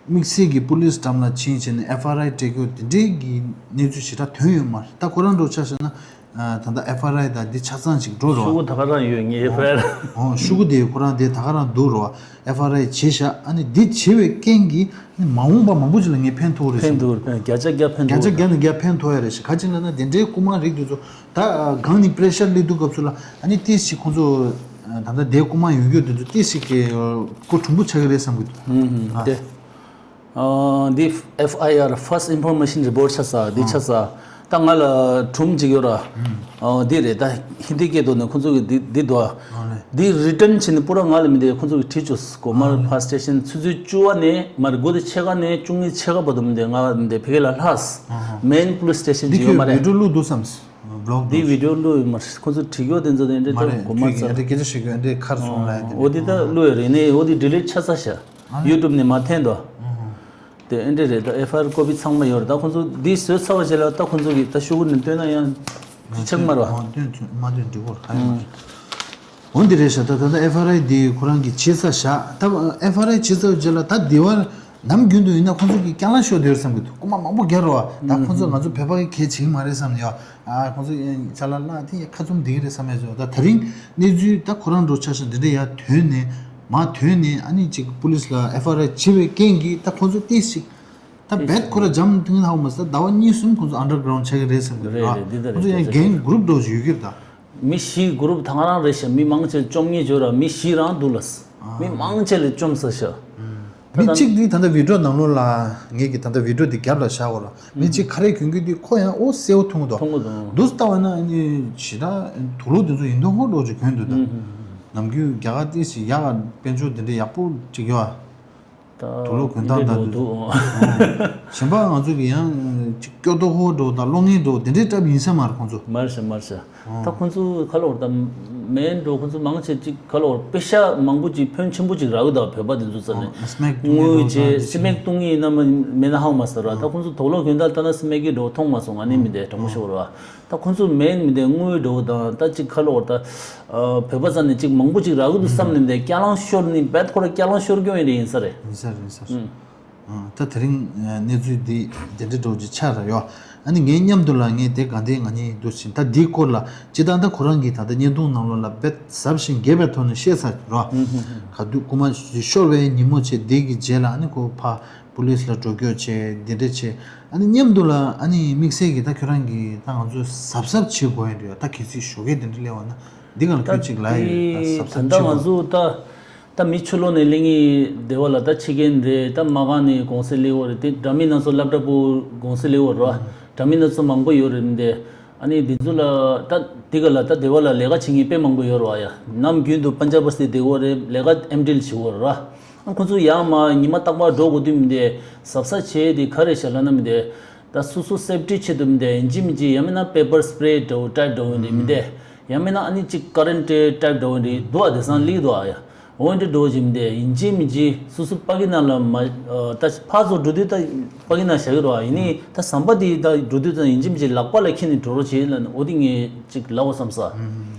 དམིགས་བསལ་གྱི་པུ་ལིས་འགྲམ་ལ་ཕྱིན་བྱས་ནས་ཨེཕ་ཨར་ཨའི་སྤྲད་རྒྱུ་དེ་འདྲའི་གི་གནས་ཚུལ་ཞེ་དྲག་ཐོན་ཡོད་མ་རེད། ད་ཁོ་རང་འགྲོ་ཆ་ཤང་ན་ད་ལྟ་ཨེཕ་ཨར་ཨའི་དང་འདི་ཆ་ཚང་ཅིག་འགྲོ་རོགས། ཤོག་གུ་ད་ག་རང་ཡོད་ངའི་ཨེཕ་ཨར་ཨའི། ཨོ་ཤོག་གུ་དེ་ཁོ་རང་དེ་ད་ག་རང་འདུག་རོགས། ཨེཕ་ཨར་ཨའི་བྱས་ཤག་ཨ་ནི་འདི་བྱས་པའི་རྐྱེན་གྱིས་ཨ་ནི་མ་འོངས་པ་མང་པོ་ཅིག་ལ་ངས་ཕན་ཐོགས་རེད་ཕན་ཐོགས་ཕན་བརྒྱ་ཆ་བརྒྱ་ཕན་བརྒྱ་ཆ་ཐོགས་བརྒྱ་ནས་བརྒྱ་ཕན་ཐོགས་ཡ་རེད་ཤག་ག་ཅི་ལབ་ན་དེ་འདྲའི་རྐུ་མ་རིགས་དེ་ཚོ་ད་སྒང་ནས་པེ་རེ་ཤར་སླེབས་དུས་སྐབས་སུ་ལ་ཨ་ནི་ཏིས་ཞིག་ཁོང་ཚོ་ད་ལྟ་དེ་རྐུ་མ་ཡོང་རྒྱུ་དེ་ཚོ་ཏིས་ཞིག་གི་སྐུ་གྲུང་པོ་ཆགས་ཀྱི་རེད་བསམ་གི་འདུག་ཨ་དེ་འདི་ཨེཕ་ཨའི་ཨར་First Information Report ཆགས་ས་འདི་ཆགས་ས། ད་ང་ལ་སྒྲུང་གཅིག་ཡོད་ར། ཨ་འདི་རེད། ད་ཧིན་དི་སྐད་ཐོག་ནས་ཁོང་ཚོ་གི་འདི་འདི་འདུག་ཨ། ཨ་ནི་འདི་རི་ཊན་བྱས་ནས་པུ་ར་ང་ལ་མི་འདི་ཁོང་ཚོ་གི་བྲིས་བཅུག་གོ་མར་ཨ་ཕ་སི་ཊེ་ཤན་ཆུ་ཚོད་བཅུ་པ་ནས་མར་དགུ་དང་ཕྱེད་ཀ་ནས་བཅུ་གཉིས་ཕྱེད་ཀ་བར་དུ་མི་འདི་ང་མི་འདི་ཕ་གི་ལ་ལྷག་ཨ་ཧ། མེན་པུ་ལིས་སི་ཊེ་ཤན་འདི་གཅིག་ཡོད་ཁྱོད་མ་རེད། བི་ཌི་ཡོ་བླུགས་འདུག་བསམ། བི་ལོག་འདི་འདུག་བི་ཌི་ཡོ་བླུགས་ཡོད་མ་རེད། ཁོང་ཚོ་བྲིས་ཡོད་དེ་ཚོ་དེ་འདྲ་མ་ད་རེད། གོ་མ་ཁྱོད་ཀྱིས་ཚར། ཨ་འདྲ་སྐད་ཆ་བཤད་གི་ཨ་འདྲ་ཁར་སོང་ལ་ཡ་དེ་འོ་འདི་ད་བླུགས་ཡོད་རེད་ནས་འོ་འདི་ཌི་ལིཊ་ཆ་ཚ་ཤག་ཨ་ཡུ་ཊུབ་ནས་མ་འཐེན་དོ། ཨ་ཧ། དེ་ཨེ་འདྲ་རེད། ད་ཨེཕ་ཨའི་ཨར་ཀོ་པི་ཚང་མ་ཡོད་རེད། ད་ཁོང་ཚོ་འདི་བཟོས་ཚར་བ་བྱས་ལ་ད་ཁོང་ཚོ་གིས་ད་ཤོག་གུ་ནས་བཏོན་ན་ཡང་ཅི་ཆགས་མ་རེད་བ། ཨ་བཏོན་ཐུབ་མ་བཏོན་འགྲིག་གོ་ཧ་ཡོད་མ་རེད། འོ་འདི་རེད་ཤག་ད་ད་ལྟ་ཨེཕ་ཨར་ཨའི་འདི་ཁོ་རང་གིས་བྱས་ཚར་ཤག་ད་ཨེཕ་ཨར་ཨའི་བྱས་ཚར་བ་བྱས་ལ་ད་འདི་བར་ ནམ་རྒྱུན་དུ་ཡིན་ན་ཁོང་ཚོ་གིས་རྐྱང་ལག་ཤོར་བསྡད་ཡོད་བསམ་གི་འདུག་རྐུན་མ་མང་པོ་རྒྱག་རེད་བ། ད་ཁོང་ཚོ་ང་ཚོ་བོད་པ་གི་གལ་ཆེ་གི་མ་རེད་བསམ་ནས་ཡོད། ཨ་ཁོང་ཚོ་ཡང་ཅ་ལག་བརླག་དེ་ཡང་ཁ་བཙུམ་བསྡད་ཀྱི་རེད་བསམ་ཡས་བྱས། ད་དེ་རིང་གནས་ཚུལ་ད་ཁོ་རང་འདྲ་ཆ་བཞག་འདི་འདྲ་ཡར་ཐོན་ནས་མར་ཐོན་ནས་ཨ་ནི་ཅིག་པུ་ལིས་ལ་ཨེཕ་ཨའི་ཨར་བྱས་པའི་རྐྱེན་གྱིས་ད་ཁོང་ཚོ་ཏོག་ཙམ་ད་རྦད་ཁོ་ར་འཇམ་ཐིང་ཧ་གོ་མ་སོང་། ཟླ་བ་གཉིས་གསུམ་ཁོང་ཚོ་ཨན་ཌར་གྷ་རའུན་ཆགས་ཀྱི་རེད་བསམ་གི་རེད། རེད་རེད། འདི་ལྟར་ཁོང་ཚོ་རེད། ཡང་རྒན་གྷུ་རུབ་འདྲ་བོ་ཞིག་ཡོད་ཀྱི་རེད་ད། མི་བཞི་གྷུ་རུབ་ད་ག་རང་རེད་ཤག་མི་མང་ཆེ་བཅོམ་ངེས་བྱོས་ར། མི་བཞི་རང་འདུག་ལ། མི་མང་ཆེ་ལ་བཅོམ་ས་ཤག་ད་མི་ད་གཅིག་འདི་ད་ལྟ་བི་ཌི་ཡོ་ནང་ལོགས་ལ་ངེད་ཀྱི་ད་ལྟ་བི་ཌི་ཡོ་འདི་རྒྱབ་ལ་བཞག་གོ་ར། མི་གཅིག་ཁ་རས་གྱོན་གྱི་འདི་ཁོ་ཡང་ཨོ་གསལ་བོ་མཐོང་གི་འདུག་མཐོང་གི་འདུག་འདུག་ལྟ་བ་ན་ཨ་ནི་ཇི་ད་དུག་ལོག་འདི་ཚོ་ཡིན་མདོག་ཁ་པོ་འདྲ་བོ་ཅིག་གྱོན་འདུག་ད། ནམ་རྒྱུན་རྒྱ་གར་ཏོག་ཙམ་ཡག་ག་དཔལ་འབྱོར་འདི་འདྲ་ཡག་པོ་ཅིག་ཡོད་ཨ། ད་དུག་ལོག་གྱོན་སྟངས་དང་འདི་འདྲ་འདུག་གཞན་པ་ང་ཚོ་གི་ཡང་ཅིག་སྐྱོ་མདོག་ཁ་པོ་འདྲ་བོ་དང་གློག་བརྙན་འདྲ་བོ་འདི་འདྲའི་འཁྲབ་ཡིན་ས་མ་རེད་ཁོང་ཚོ། མ་རེད་ཤག་མ་རེད་ཤག་ད་ཁོང་ཚོ་ཁ་ལོ་བར་ད་མེན་འགྲོ་ཁོང་ཚོ་མང་ཆེ་ཅིག་ཁ་ལོ་བར་པེ་ཤ་མང་པོ་ཅིག་ཕོན་ཆེན་པོ་ཅིག་རག་གི་འདུག་བོད་པ་དེ་ཚོ་རྩ་ནས། ཨོ་སྨེག་བཏུང་ཡས་དངུལ་བྱས་སྨེག་བཏུང་ཡས་ཡིན་ན་མ་མེད་ན་ཧ་གོ་མ་སོང་ར། ད་ཁོང་ཚོ་དུག་ལོག་གྱོན་སྟངས་ལྟ་ན་སྨེག་གི་འགྲོ་མཐོང་མ་སོང་། ང་ནི་མི་འདི་དྲང་པོ་ཤོད་ར། ད་ཁོང་ཚོ་མེན་མི་འདི་དངུལ་འགྲོ་དང་ད་ཅིག་ཁ་ལོ་བར་ད་བོད་པ་རྩ་ནས་ཅིག་མང་པོ་ཅིག་རག་གི་འདུག་བསམ་ནས་མི་འདི་རྐྱང་ལང་ཤོར་ནི་རྦད་ཁོ་ར་རྐྱང་ལང་ཤོར་གྱོན་ཡས་རེད་ཡིན་ས་རེད། ཡིན་ས་རེད་ཡིན་ས་རེད། ད་དེ་རིང་གནས་ཚུལ་འདི་དེ་འདྲ་འདྲ་བོ་ཅིག་ཆགས་ར་ཡོད། ཨ་ནི་ངའི་མཉམ་དུ་ལ་ངས་དེ་ག་འདྲའི་ང་གཉིས་འདུག་ཕྱིན་ད་འདིའི་སྐོར་ལ་ཇི་ལྟར་ད་ཁོ་རང་གིས་ད་ལྟ་བརྙན་ཐུང་ནང་ལོགས་ལ་དཔེ་ཟབ་ཞིང་རྒྱས་པའི་ཐོག་ནས་བཤད་ཚར་ར། ག་དུས་རྐུན་མ་ཤོར་བའི་ཉིན་མོ་བྱས་དེ་གི་རྗེས་ལ་ཨ་ནི་ཁོ་ཕ་པུ་ལིས་ལ་འགྲོ་སྐྱོད་བྱས་དེ་འདྲ་བྱས། ཨ་ནི་མཉམ་དུ་ལ་ཨ་ནི་དམིགས་བསལ་གྱི་ད་ཁྱོད་རང་གིས་ད་ང་ཚོ་གཟབ་གཟབ་བྱེད་དགོས་ཡ་འདུག་ཡ། ད་གལ་སྲིད་ཞོགས་ཀས་དེ་འདྲ་སླེབས་པ་ན་འདི་ག་ལ་ད་ཁྱོད་ཅིག་ལབ་ཡ་ཡོད་ད་གཟབ་གཟབ་ད་ལྟ་བྱེད་ང་དགོས། ཚོ་ད། ད་མི་ཕྱི་ལོགས་ནས་སླེབས་མཁན་དེ་བ་ལ་ད་ཕྱི་རྒྱལ་འདི་ད་མ་གང་ནས་གུང་སེང་སླེབས་ཡོད་རེད། དེ་འདྲ་མིན་སྣ་ཚོགས་སློབ་གྲྭ་པོ་གུང་སེང་སླེབས་ཡོད་རེད་བ། འདྲ་མིན་སྣ་ཚོགས་མང་པོ་ཡོད་རེད་མི་འདི། ཨ་ནི་འདི་ཚོ་ལ་ད་དེ་ག་ལ་ད་དེ་བ་ལ་ལས་ཀ་བྱེད་མཁན་དཔེ་མང་པོ་ཡོད་རེད་བ་ཡ། ནམ་རྒྱུན་དུ་པན་ཇབ་སི་དེ་གོ་རེད་ལས་ཀ་ཨེམ་ཌི་ལ་བྱེད་ཡོད་རེད་བ། ཨ་ཁོ་ཚོ་ཡང་མ་ཉི་མ་རྟག་པར་འགྲོ་དགོས་དུས་མི་འདི་གཟབ་གཟབ་བྱས་དེ་ག་རེ་བྱ་ལབ་ན་མི་འདི། ད་སོ་སོ་སེབ་ཊི་ཆེད་དུ་མི་འདི་ཡིན་གཅིག་མིན་གཅིག་ཡང་མིན་ན་པེ་པར་སི་པེ་རེ་འདྲ་བོ་ཊའིབ་འདྲ་བོ་འདི་མི་འདི། ཡང་མིན་ན་ཨ་ནི་གཅིག་ཀ་རན་ཊི་ཊའིབ་འདྲ་བོ་འདི་འདུག་ཨ། དེང་སང་སླེབས་འདུག་ཨ་ཡ། འོ་འདི་འདྲ་བོ་ཅིག་མི་འདི་ཡིན་གཅིག་མིན་གཅིག་སོ་སོ་པ་གི་ནང་ལ་མ་ད་ཕར་ཚུར་འགྲོ་དུས་ད་པ་གི་ནང་བཞག་གི་རེད་བ། ཡིན་ནའི་ད་ཟམ་པ་འདི་ད་འགྲོ་དུས་ད་ཡིན་གཅིག་མིན་གཅིག་ལག་པ་ལ་འཁྱེར་ནས་འགྲོ་རོགས་བྱེད་ལབ་ནས་འོ་དེ་ངས་གཅིག་ལབ་དགོས་བསམ་ས།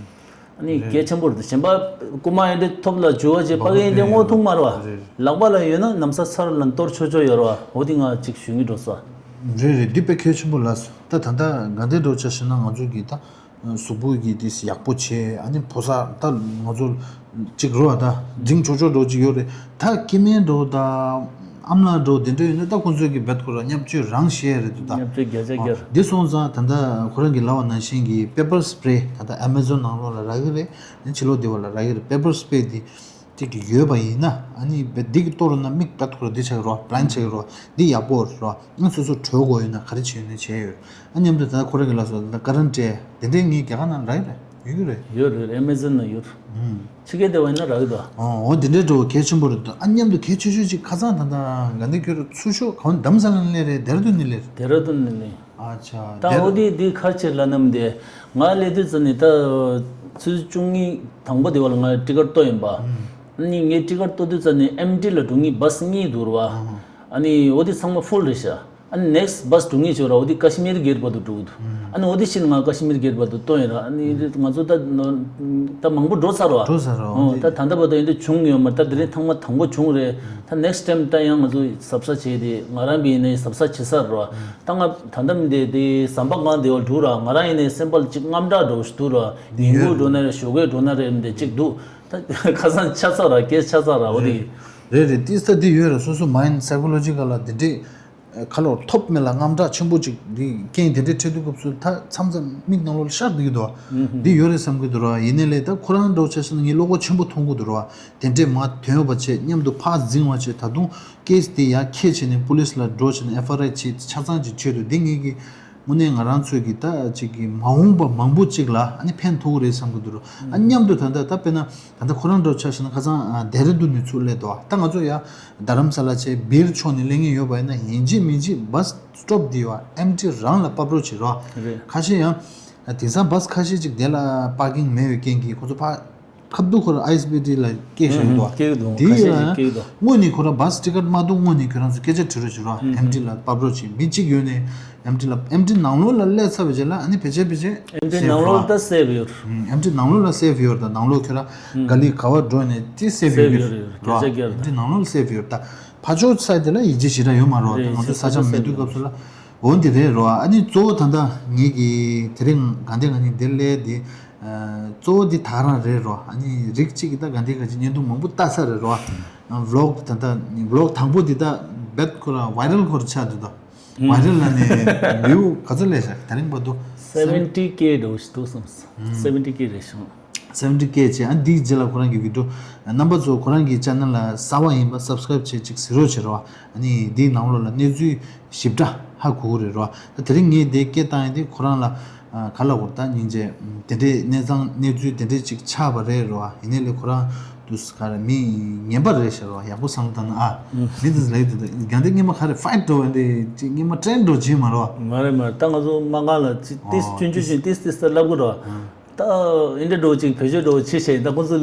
ཨ་ནི་གལ་ཆེན་པོ་རེད། གཞན་པ་རྐུན་མ་ཡིན་དེ་ཐོབ་ལ་འཇུ་བ་བྱེད་པ་གི་ཡིན་དེ་བསྔོག་ཐུབ་མ་རེད་བ། རེད། ལག་པ་ལ་ཡོད་ན་ན་བཟའ་ཚར་ལ་གཏོར་ཆོག་ཆོག་ཡོད་རེད་བ། འོ་དེ་ང་གཅིག་ཞུ་གི་འགྲོ་ས། རེད་རེད། འདི་དཔེ་གལ་ཆེན་པོ་ལབ་སོང་། ད་ད་ལྟ་ག་འདྲ་འགྲོ་ཆ་ཞེ་ན་ང་ཚོ་གི་ད་གཟུགས་པོ་གི་དེ་ཡག་པོ་བྱས། ཨ་ནི་ཕོ་གསར་ད་ང་ཚོ་གཅིག་རོ་ཨ་ད་འཛིང་ཆོག་ཆོག་འགྲོ་གཅིག་ཡོད་རེད། ད་སྐྱེ་དམན་འགྲོ་ད་ཨ་མ་ལགས་འགྲོ་དེ་འདྲ་ཡོད་ན་ད་ཁོང་ཚོས་གི་རྦད་ཁོ་ར་བརྙས་བཅོས་རང་བྱས་རེད་འདུག་ད། བརྙས་བཅོས་བརྒྱ་ཆ་བརྒྱ། འདི་སོང་ཙང་ད་ལྟ་ཁོ་རང་གི་ལབ་པ་ནང་བཞིན་གི་པེ་པར་སི་པེ་རེ་ད་ལྟ་ཨ་མ་ཛོན་ནང་ལོགས་ལ་རག་གི་རེད། ཨ་ནི་ཕྱི་ལོགས་དེ་བ་ལ་རག་གི་རེད། པེ་པར་སི་པེ་རེ་དེ་ཅིག་གི་ཡོད་པ་ཡིན་ན་ཨ་ནི་བེ་འདི་གི་གཏོར་ན་མིག་བེ་ཁོ་ར་འདི་ཆགས་ཀྱི་རོ། བྷ་ལའིན་ཆགས་ཀྱི་རོ། འདི་ཡག་པོ་རོ། ཨ་སོ་སོ་གྲོལ་དགོས་ཡོད་ན་ག་རེ་བྱས་ཡོད་ན་བྱས་ཡོད། ཨ་མཉམ་དུ་ད་ཁོ་ར་གི་ལ་སོ་ད་ཀ་རན་ཊི་དེ་འདྲའི་ངའི་རྒྱ་གར་ནང་རག་གི་རེད། ཡོད་ཀྱི་རེད། ཡོད་རེད། ཨ་མ་ཛོན་ན་ཡོད། ཕྱི་རྒྱལ་དེ་བ་ཡིན་ན་རག་གི་འདུག་འོ་འདི་འདྲའི་འགྲོ་གལ་ཆེན་པོ་རེད་འདུག་ཨ་མཉམ་དུ་གལ་ཆེ་ཤོས་ཅིག་ཁ་སང་ད་ད་ག་འདི་ཁྱོད་ར་ཚུར་ཤོག་གང་རྡ་རམ་ས་ལ་ནས་སླེབས་རེད། ལྡེ་ར་ལྡུན་ནས་སླེབས་རེད། ལྡེ་ར་ལྡུན་ནས་སླེབས། ཨ་ཆ། ད་འོ་དེ་དེ་ཁ་ཕྱིར་ལ་ནམ་དེ་ང་སླེབས་དུས་ཙ་ནས་ད་ཆུ་ཚོད་བཅུ་གཉིས་དང་པོ་དེ་བ་ལ་ང་ཊི་ཀེ་ཊི་གཏོང་ཡིན་པ། ཨ་ནི་ངས་ཊི་ཀེ་ཊི་གཏོང་དུས་ཙ་ནས་ཨེམ་ཊི་ལ་འགྲོ་ངེས་བྷ་སི་གཉིས་འདུག་ར་བ། ཨ་ནི་འོ་དེ་ཚང་མ་ཕུལ་རེད་ཤག་ཨ་ནི་ནེག་སི་ཊི་བྷ་སི་འགྲོ་ངེས་བྱོས་ར། འོ་དེ་ཀ་ཤི་མིར་གེ་ཊི་བར་དུ་འགྲོ་གི་འདུག་ཨ་ནི་འོ་དེ་ཕྱིན་ང་ཀ་ཤི་མིར་གེ་ཊི་བར་དུ་གཏོང་ཡིན་ར། ཨ་ནི་ང་ཚོ་ད་ད་མང་པོ་འགྲོ་ཚར་བ། འགྲོ་ཚར་བ། ཨོ་ད་ད་ལྟ་བར་དུ་ཡིན་དུས་བྱུང་ཡོད་མ་རེད། ད་དེ་རིང་ཐེངས་མ་དང་པོ་བྱུང་རེད། ད་ནེག་སི་ཊི་ཊེམ་ད་ཡང་ང་ཚོ་གཟབ་གཟབ་བྱས་ཏེ་ང་རང་གིས་ནས་གཟབ་གཟབ་བྱེད་ས་རེད་བ། ད་ང་ད་ལྟ་མི་འདི་དེ་ཟམ་པ་སྒང་དེ་བ་འགྲོ་ར། ང་རང་ཡིན་ནས་སེམས་པ་ལ་ཅིག་དངངས་སྐྲག་འགྲོ་ཞིག་འདུག་ར། ཉིན་གུང་འགྲོ་ན་རེད། ཞོགས་ཀས་འགྲོ་ན་རེད། མི་འདི་ཅིག་འདུག་ད་ཁ་སང་ཆ་ཚ་ར་སྐད་ཆ་ཚ་ར་འོ་དེ། རེད་རེད། ཏིས་ད་འདི་ཡོད་ར། སོ་སོ་མ་ཡིན་སའི་ཀོ་ལོ་ཇི་ཀལ་ལ་འདི་འདྲས། ཁ་ལོ་ཐོབ་མེད་ལ་དངངས་སྐྲག་ཆེན་པོ་ཅིག་འདི་རྐྱེན་དེ་འདྲའི་འཕྲད་དུས་སྐབས་སུ་ད་མཚམས་མཚམས་མིག་ནང་ལོགས་ཤར་བསྡད་ཀྱི་འདུག་བ། འདི་ཡོད་རེད་བསམ་གྱི་འདུག་ར། ཡིན་ནའི་ལས་ད་ཁོ་རང་འདྲ་བོ་ཆ་བཞག་ན་ངས་བློ་ཁོག་ཆེན་པོ་མཐོང་གི་འདུག་ར་བ། དེ་འདྲས་མ་ཐོན་ཡོད་པ་བྱས་མཉམ་དུ་ཕར་འཛིང་བ་བྱས། ད་དུང་ཀེ་སི་དེ་ཡར་འཁྱེར་བྱས་ནས་པུ་ལིས་ལ་འགྲོ་བྱས་ནས་ཨེཕ་ཨའི་ཨར་བྱས་ཆ་ཚང་ཅིག་བྱས་འདུག་འདི་ངེད་ཀྱི་དངོས་གནས་ང་རང་ཚོས་ཀྱི་ད་ཅིག་གི་མ་འོངས་པ་མང་པོ་ཅིག་ལ་ཨ་ནི་ཕན་ཐོགས་ཀྱི་རེད་བསམ་གྱི་འདུག་ར། ཨ་མཉམ་དུ་ད་ལྟ་ད་དཔེར་ན། ད་ལྟ་ཁོ་རང་འདྲ་བོ་ཆ་བཞག་ན་ཁ་སང་ཨ་ལྡེ་ར་ལྡུན་ནས་ཚུར་སླེབས་འདུག་ད་ང་ཚོ་ཡ་རྡ་རམ་ས་ལ་བྱས་སྦིར་ཕྱོགས་ནས་སླེབས་མཁན་ཡོད་པ་ཡིན་ན་ཡིན་གཅིག་མིན་གཅིག་བྷ་སི་སི་ཊོབ་འདི་བ་ཨེམ་ཊི་རང་ལ་ཕབ་རོགས་བྱེད་རོགས། རེད། ཁ་ཤས་ཡང་དེང་སང་བྷ་སི་ཁ་ཤས་ཅིག་དེ་ལ་པར་ཀིང་མེད་པའི་རྐྱེན་གྱིས་ཁོ་ཚོ་ཕར་ཁ་བསྡུ་ཁོ་ར་ཨའི་ཨེས་བི་ཊི་ལ་སྐྱེལ་བཞིན་འདུག་བ། སྐྱེལ་འདུག་དེ་ཁ་ཤས་ཡང་ཅིག་སྐྱེལ་འདུག་སྔོན་ནས་ཁོ་ར་བྷ་སི་ཊི་ཀེ་ཊི་མ་གཏོགས་སྔོན་ནས་ཁྱོད་རང་ཚོ་སྐད་ཆ་དྲི་རོགས་བྱེད་རོགས། ཨེམ་ཊི་ལ་ཕབ་རོགས་བྱེད། མི་གཅིག་ཡོད་ནས་ཨེམ་ཊི་ལ་ཨེམ་ཊི་ནང་ལོགས་ལ་སླེབས་ཚར་བའི་རྗེས་ལ་ཨ་ནི་ཕལ་ཆེར་ཕལ་ཆེར་ཨེམ་ཊི་ནང་ལོགས་ད་སེབ་ཡོད། ཨེམ་ཊི་ནང་ལོགས་ལ་སེབ་ཡོད། ད་ནང་ལོགས་ཁྱོད་ར་ག་ལི་ག་བ་འགྲོ་ནས་དེ་སེབ་ཡོད་ཀྱི་རེད། ཨེམ་ཊི་ནང་ལོགས་ལ་སེབ་ཡོད། ད་ ཁ་ཕྱོགས་ས་དེ་ལ་ཡིད་ཆེས་ཞེ་དྲག་ཡོད་མ་རེད་བ། རེད། ང་ཚོ་ས་ཆ་མེད་དུས་སྐབས་སུ་ལ་འོ་འདི་རེད་རོ། ཨ་ནི་གཙོ་བོ་ད་ལྟ་ངེད་ཀྱི་དེ་རིང་ག་འདྲ་ང་གཉིས་འདིར་སླེབས་དེ་གཙོ་བོ་འདི་ད་ག་རང་རེད་རོ། ཨ་ནི་རིགས་གཅིག་གི་ད་ག་འདྲ་ག་ཅིག་བརྙན་ཐུང་མང་པོ་ལྟ་ས་རེད་རོ། ཝི་ལོག་ད་ལྟ་ཝི་ལོག་དང་པོ་འདི་ད་རྦད་ཁོ་ར་ཝའི་རལ་ཁོ་ར་ཆགས་འདུག་ད། ཝའི་རལ་ལ་ནས་བིའུ་ག་ཚོད་སླེབས་ཤག་དེ་རིང་བར་དུ། སེ་ཝེན་ཊི་ཀེ་འགྲོ་ཞིག་འདུག་བསམ། སེ་ཝེན་ཊི་ཀེ་རེད་བྱུང་། སེ་ཝེན་ཊི་ཀེ་བྱས། ཨ་འདིའི་རྗེས་ལ་ཁོ་རང་གི་བི་ཌིའོ་རྣམ་པ་ཚོ་ཁོ་རང་གི་ཅེ་ནལ་ལ་གསར་པ་ཡིན་པ་སབ་སི་ཀ་རའིབ་བྱས་ཅིག་གཟིགས་རོགས་བྱེད་རོགས། ཨ་ནི་འདིའི་ནང་ལོགས་ལ་གནས་ཚུལ་ཞིབ་ཕྲ་ཧ་གོ་གི་རེད་རོགས། ད་དེ་རིང་ངས་འདི་སྐད་བཏང་ཡིན་དེ་ཁོ་རང་ལ་ག་ལ་གོ་ད་སྙིང་རྗེ་དེ་འདྲའི་གནས་ཚང་གནས་ཚུལ་དེ་འདྲའི་ཅིག་ཆགས་པ་རེད་རོགས། ཡིན་ནའི་ལས་ཁོ་རང་དུས་ག་རེ་མི་ངན་པ་རེད་ཤག་རོགས། ཡག་པོ་བསམ་བློ་བཏང་ན་ཨ། མི་དེ་ལས་དེ་དགའ་འདི་སྔོན་མ་ག་རེ་ཕའིཊ་འགྲོ་བ་འདི་ཅིག་སྔོན་མ་ཊེན་འགྲོ་བྱེད་མ་རོགས། མ་རེད་མ་རེད། ད་ང་ཚོ་མ་ག་ལ་ཅི་ཏིས་ཨོ་ཅུན་ཅུན་ཅུན་ཏིས་ཏིས་ལབ་དགོས་རོགས། ད་ཨིན་དྲ་འགྲོ་ཅིག་བེད་སྤྱོད་འགྲོ་ཅི་བྱས་ད་ཁོང་ཚོ་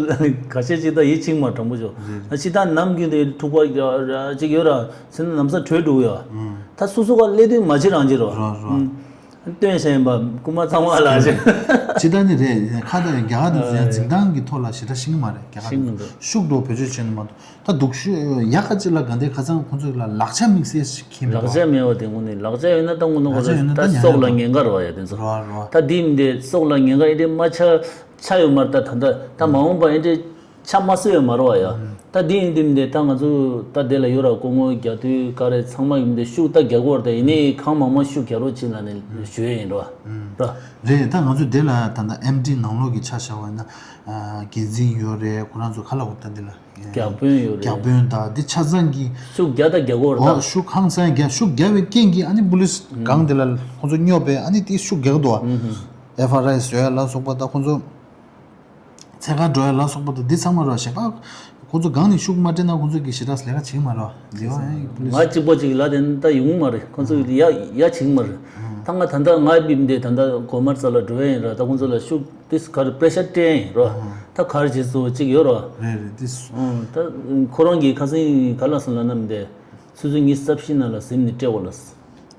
ག་ཤེད་ཅིག་ད་ཡིད་ཆིང་མ་དྲང་པོ་ཞོ། རེད་རེད། ཅི་ད་ནམ་རྒྱུན་དེ་འཁྲུག་པ་ཅིག་ཡོད་ར་ཚེ་ན་ནམ་ས་གྲོལ་འགྲོ་ཡོད། ད་སོ་སོ་ག་སླེབས་དུས་མ་བྱེད་རང་བྱེད་རོགས། རོགས་རོགས། སྟོན་བྱས་ཡིན་པ་རྐུན་མ་ཚང་མ་ལ་ཅིག་ཅི་ད་ནི་རེད། ཁ་ད་རྒྱ་གར་དུ་ཚོ་ཡང་འཛིན་སྟངས་ཀྱི་ཐོག་ལ་ཞེ་དྲག་ཤེས་ཀྱི་མ་རེད། རྒྱ་གར་ཤེས་ཀྱི་མི་འདུག་ཤུགས་འགྲོ་བེད་སྤྱོད་བྱས་ནས་མ་གཏོགས། ད་སྡུག་ཤོས་ཡག་ག་ཅིག་ལ་ག་འདི་ཁ་སང་ཁོང་ཚོ་ལ་ལག་ཆ་དམིགས་བསལ་ཞིག་ཁྱེར་མེད་པ། ལག་ཆ་མེད་པ་དེ་དངོས་གནས་ལག་ཆ་ཡོད་ན་ད་དངོས་གནས་ཁོ་ལག་ཆ་ཡོད་ན་ད་ད་ཉན་སྲོག་ལ་ཉེན་ཁ་རེད་བ་ཡ་དེ་ཚོ། རོ་རོ། ད་འདི་མི་འདི་སྲོག་ལ་ཉེན་ཁ་ཨེ་འདྲེ་མ་ཆ་ཆ་ཡོད་མ་རེད། ད་ད་ད་ད་མ་འོངས་པ་ཨེ་འདྲེ་ཆ་མ་སྲོལ་ཡོད་མ་རེད་བ་ཡ། ད་འདི་ཡིན་འདི་མི་འདི་ད་ང་ཚོ་ད་དེ་ལ་ཡོད་ར་སྐུ་ངོ་རྒྱ་དུས་ག་རེ་ཚང་མ་ཡིན་འདི་ཤུགས་ད་རྒྱག་གོ་ར་ད་ཡིན་ནི་གང་མང་མང་ཤུགས་རྒྱག་རོགས་བྱེད་ལ་ནི་ཞུ་ཡ་ཡིན་རོ། ར། རེད། ད་ང་ཚོ་དེ་ལ་ད་ད་ཨེམ་ཌི་ནང་ལོགས་ཀྱི་ཆ་བཞག་པ་ཡིན་ན་འགན་འཛིན་ཡོད་རེད། ཁོ་རང་ཚོ་ག་ལ་འོ་ད་འདི་ལ། བརྒྱ་དཔོན་ཡོད་རེད། བརྒྱ་དཔོན་དང་འདི་ཆ་ཚང་གི་ཤུགས་རྒྱག་ད་རྒྱག་གོ་ར་ད། ཤུགས་ཧང་སང་རྒྱག་ཤུགས་རྒྱག་པའི་རྐྱེན་གྱིས་ཨ་ནི་པུ་ལིས་སྒང་དེ་ལ་ཁོང་ཚོ་སྙོབ་པས་ཨ་ནི་དེ་ཤུགས་རྒྱག་འདུག་བ། ཨེཕ་ཨར་ཨའི་བཟོ་ཡ་ལ་སོགས་པ་དང་ཁོང་ཚོ་ཚད་ག་འགྲོ་ཡ་ལ་སོགས་པ་དང་འདི་ཚང་མ་ར་ཞེ་པ། ཁོང་ཚོ་སྒང་ནས་ཤུགས་མ་སྤྲད་ན་ཁོང་ཚོ་གི་ཞེ་དྲག་ལས་ཀ་བྱེད་ཀྱི་མ་ར་བ། ལེ་བ་ཨེ་པུ་ལིས། ང་གཅིག་པོ་གཅིག་ལ་དེ་ད་ཡོང་མ་རེད། ཁོང་ཚོ་ཡ་ཡ་བྱེད་ཀྱི་མ་རེད། ད་ང་ད་ལྟ་ང་བིབ་འདི་ད་ལྟ་གོ་མར་ས་ལ་འགྲོ་ཡ་ཡིན་ར། ད་ཁོང་ཚོ་ལ་ཤུགས། ཏིས་ག་རེ་པེ་རེ་ཤར་སྤྲད་ཡིན་རོ། ད་ག་རེ་བྱེད་སོ་གཅིག་ཡོད་རོ། རེད་རེད་ཏིས། ད་ཁོ་རང་གིས་ཁ་སང་ག་ལ་སོང་ལ་ནམ་དེ་ཆུ་ཚོད་ཉི་ཤུ་རྩ་བཞི་ནང་ལ་ཟིན་ནས་སྤྲད་གོ་ལ།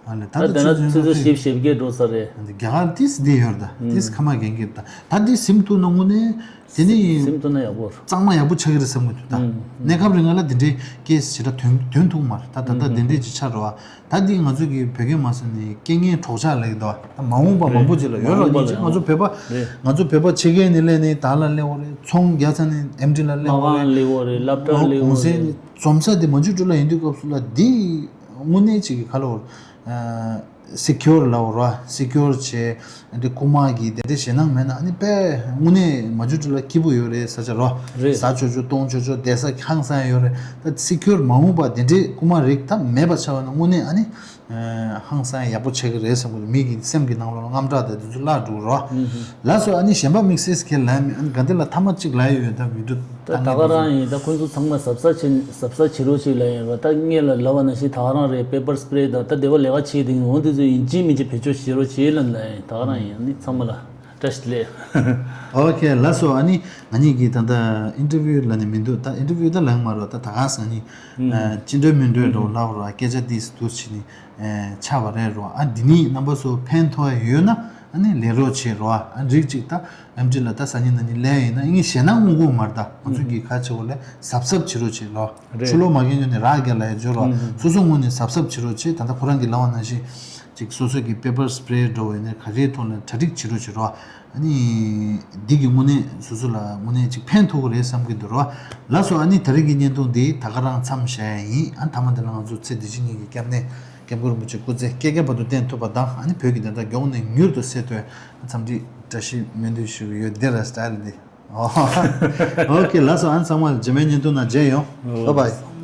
ཨ་ལེ་ད་ད་ད་ད་ན་ཆུ་ཚོད་བཞི་བཞི་བརྒྱད་འགྲོ་ས་རེད། རྒྱ་གར་ཏིས་འདི་ཡོད་ད་ཏིས་ཁ་མ་རྒན་གྱི་ད་ད་འདི་སིམ་ཐུག་ན་དངོས་གནས་དེ་ནི་སིམ་ཐུག་ན་ཡག་པོ་རེད། གཙང་མ་ཡག་པོ་ཆགས་ཀྱི་རེད་བསམ་གྱི་འདུག་ད། གནས་སྐབས་རིང་ལ་འདི་འདྲའི་ཀེ་སི་ཞེ་དྲག་ཐོན་ཐོན་ཐུབ་མ་རེད། ད་ད་ད་འདི་འདྲའི་ཅིག་ཆགས་འགྲོ་བ། ད་འདི་ང་ཚོ་གི་བོད་སྐད་མ་སོང་ནས་རྐྱེན་ངན་གྲོགས་ཆགས་ལབ་ཀྱི་འདུག་ད་མ་འོངས་པ་མང་པོ་ཅིག་ལ་ཡོད་རོགས་ཉིན་ཅིག་ང་ཚོ་བོད་པ་ང་ཚོ་བོད་པ་ཕྱི་རྒྱལ་ནས་སླེབས་ནས་ད་ལ་སླེབས་འོ་རེད། ཚོང་རྒྱག་ས་ནས་ཨེམ་ཌི་ལ་སླེབས་མ་འོ་རེད། གང་སླེབས་འོ་རེད། སློབ་གྲྭ་སླེབས་འོ་གུང་སེང་རེད། འཛོམས་ས་དེ་མ་ཇུ་ཀྲུ་ལ་ཡིན་དུས་སྐབས་སུ་ལ་འདི་དངོས་གནས་ཅིག་གི་ག་ལ་འོ་རེད། སི་ཁྱུར་ལ་འོ་རེད། སི་ཁྱུར་བྱས། འདི་རྐུ་མ་གི་དེ་འདྲའི་ཞེད་སྣང་མེད་ན་ཨ་ནི་དཔེ་དངོས་གནས་མ་ཇུ་ཀྲུ་ལ་སྐྱིད་པོ་ཡོད་རེད། ས་ཆ་རོ། རེད། ཟ་ཆོག་ཆོག་བཏུང་ཆོག་ཆོག་བསྡད་ས་ཧང་སང་ཡོད་རེད། ད་སི་ཁྱུར་མ་འོངས་པ་དེ་འདྲའི་རྐུ་མ་རིགས་ད་མེད་པ་ཆགས་པ་ན་དངོས་གནས་ཨ་ནི་ཧང་སང་ཡག་པོ་ཆགས་ཀྱི་རེད་བསམ་གྱི་འདུག་མི་གི་སེམས་ཀྱི་ནང་ལོགས་ལ་དངངས་སྐྲག་དང་དེ་ཚོ་བརླག་འགྲོ་རོ། ལགས་སོ། ཨ་ནི་གཞན་པ་དམིགས་བསལ་གྱི་ལན་མེད། ཨ་ནི་དགའ་ལྡན་ལ་ཐ་མ་གཅིག་ལབ་ཡོད་ད་བི་ཌིའོ། ད་ད་ག་རང་ཡིན། ད་ཁོང་ཚོ་ཚང་མ་གཟབ་གཟབ་བྱེད་གཟབ་གཟབ་བྱེད་རོགས་བྱེད་ལབ་ཡིན་རོ། ད་ངས་ལ་ལབ་པ་ནང་བཞིན་ད་ག་རང་རེད། པེ་པར་སི་པེ་རེ་དང་ད་དེ་བ་ལས་ཀ་བྱེད་དེ་འོང་དེ་ཚོ་ཡིན་གཅིག་མིན་གཅིག་བེད་སྤྱོད་བྱེད་རོགས་བྱེད་ལབ་ལབ་ཡིན། ད་ག་རང་ཡིན། ཨ་ནི་ཚང་མ་ལ་བཀྲ་ཤིས་བདེ་ལེགས། ཨོ་ཁེ་ལགས་སོ། ཨ་ནི་ང་གཉིས་ཀྱིས་ད་ལྟ་ཨིན་ཊར་བིའུ་ལབ་ནས་མི་འདུག་ད་ཨིན་ཊར་བིའུ་ད་ལབ་མ་རོགས། ད་ད་ག་ས་ང་གཉིས་ཅི་འདྲ་མི་འདྲ་འགྲོ་ལབ་རོགས། སྐད་ཆ་ཏིས་ཏུས་བྱེད་ནི་ཆགས་པ་རེད་རོ། ཨ་འདི་ནི་རྣམ་པ་ཚོ་ཕན་ཐོགས་ཡོད་ན་ཨ་ནི་ལས་རོགས་བྱེད་རོ། ཨ་རིགས་གཅིག་ད་ཨེམ་ཊི་ལ་ད་སང་ཉིན་གནངས་ཉིན་ལས་ཡིན་ན་ངས་ཞེད་སྣང་ངུ་གོ་མར། ད་ང་ཚོ་གི་ཁ་ཆེ་བོ་ལས་གཟབ་གཟབ་བྱེད་རོགས་བྱེད་རོ། རེད། ཆུ་ལོག་མ་གན་ཉོ་ནས་རག་རྒྱ་ལ་ཡ་འཇོ་རོ། སོ་སོ་ངོས་ནས་གཟབ་གཟབ་བྱེད་རོགས་བྱེད། ད་ལྟ་ཁོ་རང་གི་ལབ་པ་ནང་བཞིན་ཅིག་སོ་སོ་གི་པེ་པར་སི་པེ་རེ་འགྲོ་བས་ནས་ག་གེའི་ཐོག་ལ་གྲ་སྒྲིག་བྱེད་རོགས་བྱེད་རོ། ཨ་ནི་འདི་གི་དངོས་གནས་སོ་སོ་ལ་དངོས་གནས་ཅིག་ཕན་ཐོགས་ཀྱི་རེད་བསམ་གྱི་འདུག་རོ། ལགས་སོ། ཨ་ནི་ད་རེས་ཀྱི་བརྙན་ཐུང་འདི་ད་ག་རང་མཚམས་བཞག་ཡ་ཡིན། ཨ་མཐའ་མ་དེ་ལ་ང་ཚོ་ཚེ་འདི་ཕྱི་གཉིས་ཀྱི་སྐྱབས་གནས་སྐྱབས་མགོན་རིན་པོ་ཆེ་སྐུ་ཚེ་བསྐལ་བརྒྱའི་བར་དུ་བརྟན་ཐུབ་པ་དང་། ཨ་ནི་བོད་ཀྱི་བདེན་མཐའ་མགྱོགས་ནས་མྱུར་དུ་གསལ་ཐུབ་པའི་འཚམས་འདྲི་བཀྲ་ཤིས་སྨོན་འདུན་ཞུ་གི་ཡོད། འདི་ར་སི་ཊ་ཡིལ་འདི། ཨོ་ཁེ་ལགས་སོ། ཨ་ནི་ཚང་མ་རྗེས་མའི་བརྙན་ཐུང་ནང་མཇལ་ཡོང་། ཨོ། བཱའི་བཱའི།